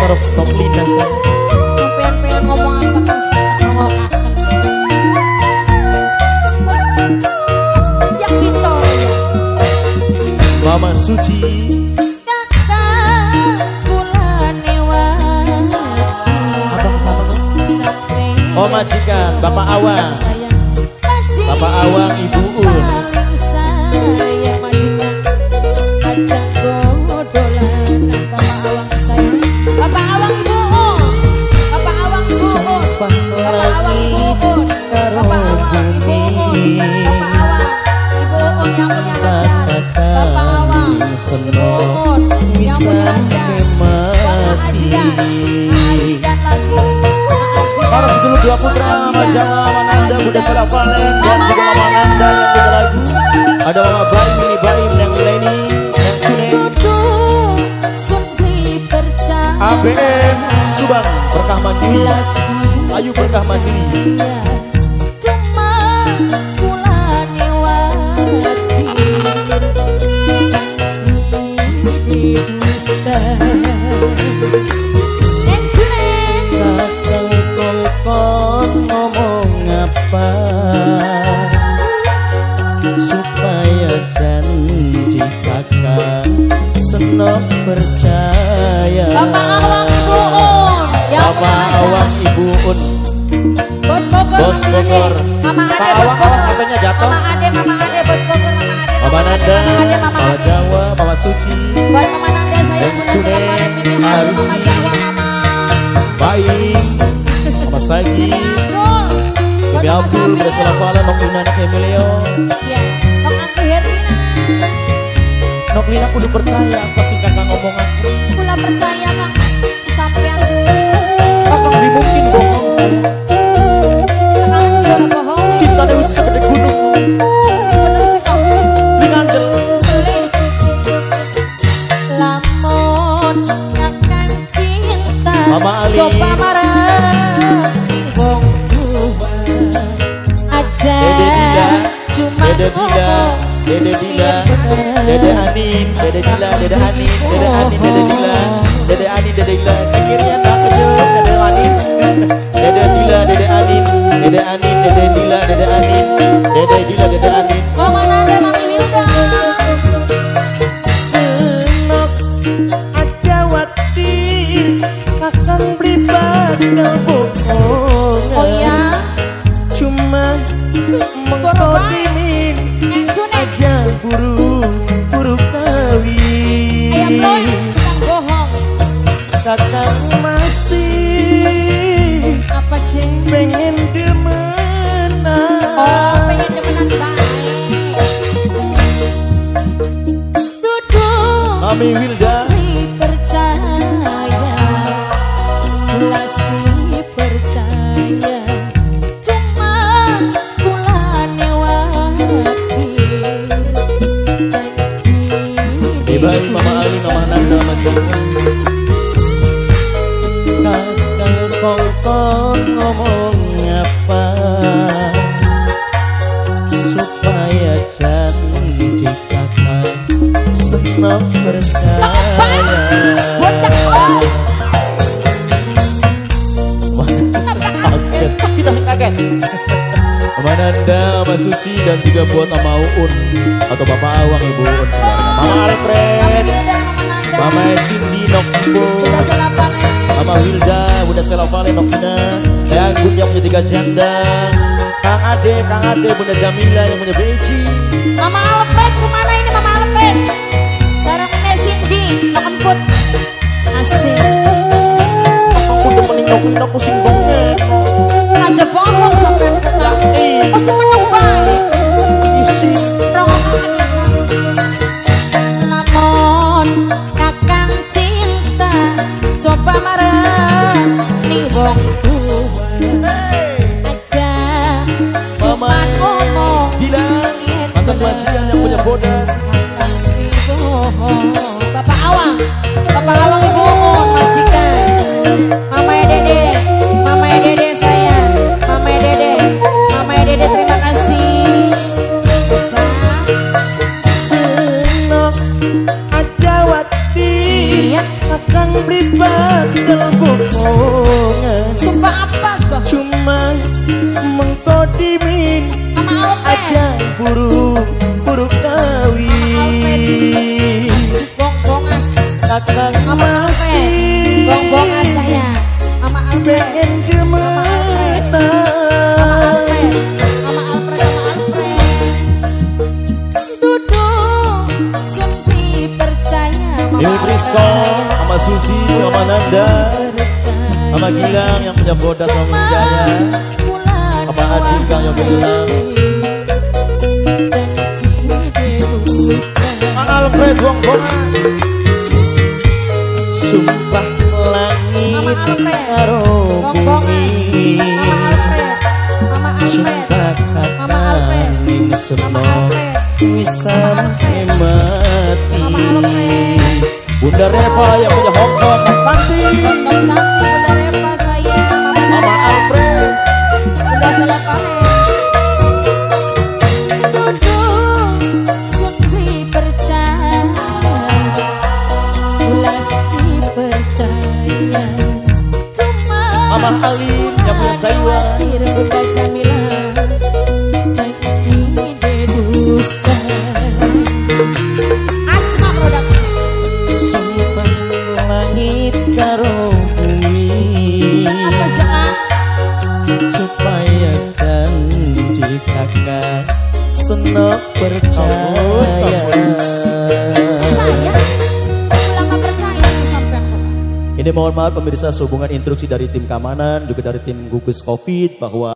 karo Top Lina saya. Sampean pengen ngomong apa kang ngomongaken. Ya gitu. Mama Suci. Kakak kula newati. Abang sama. Oh majikan, Bapak Awang. Bapak Awang, Ibu Un. Para sedulur dua putra, Mama Jawa, Mama Nanda, Bunda Sarah Valen, dan juga Mama Nanda yang punya lagu. Ada Mama Baim, Mini Baim, yang Leni, yang Cune. ABM Subang, Berkah Mandiri. Ayu Berkah Mandiri. Ngomong apa supaya janji kakak senok percaya. Bapak Awang Ibu Un, Bapak Awang Ibu Un, Bos Bogor, Bos Bogor, Mama Ade, Pak Awang, awas HP-nya jatuh. Mama Ade, Mama Ade, Bos Bogor, Mama Ade, Mama Nanda, Mama Mama Jawa, Mama Suci, buat Mama Nanda saya, Bunda Sule, Mama Jawa, Mama Baik, Mama Sagi, Mimi Abdul, Bunda Selavala, Nok Lina, Nok Emilio, Nok Angki Herlina. Nok Lina kudu percaya apa sih kakak ngomong aku. Kula percaya kang sampean. Kakak beli mungkin bohong sih. Cinta Dewi segede gunung. Lingandel. Lamun kakang cinta. Mama Ali. Coba marah wong tua aja. Dede Dila, cuma Dede Dila, Dede Dila, Dede Anin, Dede Dila, Dede Anin, Dede Anin, Dede Dila, Dede Anin, Dede Dila. Akhirnya tak kejut, Dede manis. Dede Dila, Dede Anin, Dede Anin, Dede Dila, Dede Anin, Dede Dila, Dede Anin. Mama Nanda, Mami Wilda. Senok aja watir, kakang beri bakal bohongan. Oh ya? Cuma mengkodimin aja buru-buru kawin. Ayam boy, bukan bohong. Kakang masih apa sih? Pengen demenan. Oh, pengen demenan baik. Duduk. Mami Wilda. Percaya, masih percaya. Cuma kulane watir. Ibrahim, Mama Ali, Mama Nanda, Mama Jawa. Kakang kongkon ngomong apa supaya janji kakak senang percaya. Bocah wah, kaget. Kita kaget. Mama Nanda, Mama Suci, dan juga buat Mama Uun atau Bapak Awang, Ibu Uun, Mama Alfred, Mama Cindy, Nokbo, Mama Wilda, Bunda Selavale, Nokina, Eyang Gun yang punya 3 janda, Kang Ade, Kang Ade, Bunda Jamila yang punya Beci. Mama Alfred, kemana ini Mama Alfred? Sarang Meme Cindy, Nokemput. Asik. Aku udah mening Nokina, aku sing banget. Aja bohong sampai petang. Aku sing meneng bae. Isi. Lamun kakang cinta coba marah ning wong tua aja. Mama ngomong Dila, mantan majikan yang punya bodas. Bapak Awang, Bapak Awang Ibu Uun majikan. Mama Dede, Mama Dede saya, Mama Dede, Mama Dede terima kasih. Senok aja watir, kakang beli. Adel bohongan. Sumpah apa kok? Cuma mengkodimin aja buru-buru kawin. Bong-bongas. Kakang Mama Alfred. Bong-bongas saya. Mama Alfred. Pengen gemetar. Mama Alfred. Mama Alfred. Mama Alfred. Duduk sumpi percaya. Ibu Prisko, Mama Susi, Mama Nanda, Mama Gilang yang punya bodas sama Jaya, Mama Adi Kang Yogi Gilang, Mama Alfred Wong Bongas. Sumpah langit karo bumi, sumpah kakang ning seno wis sampe mati. Bunda Reva yang punya Hongkong, Kang Santi. Kang Santi, Bunda Reva saya. Mama Alfred. Bunda Selapare. Duduk sumpi percaya, ulasti percaya. Cuma Mama Halim yang punya Taiwan. Bunda Jamila. Asma Production. Sumpah langit karo bumi, apa sih supaya janji kakak senok percaya. Saya lama percaya sampean. Ini mohon maaf pemirsa, sehubungan instruksi dari tim keamanan juga dari tim gugus Covid bahwa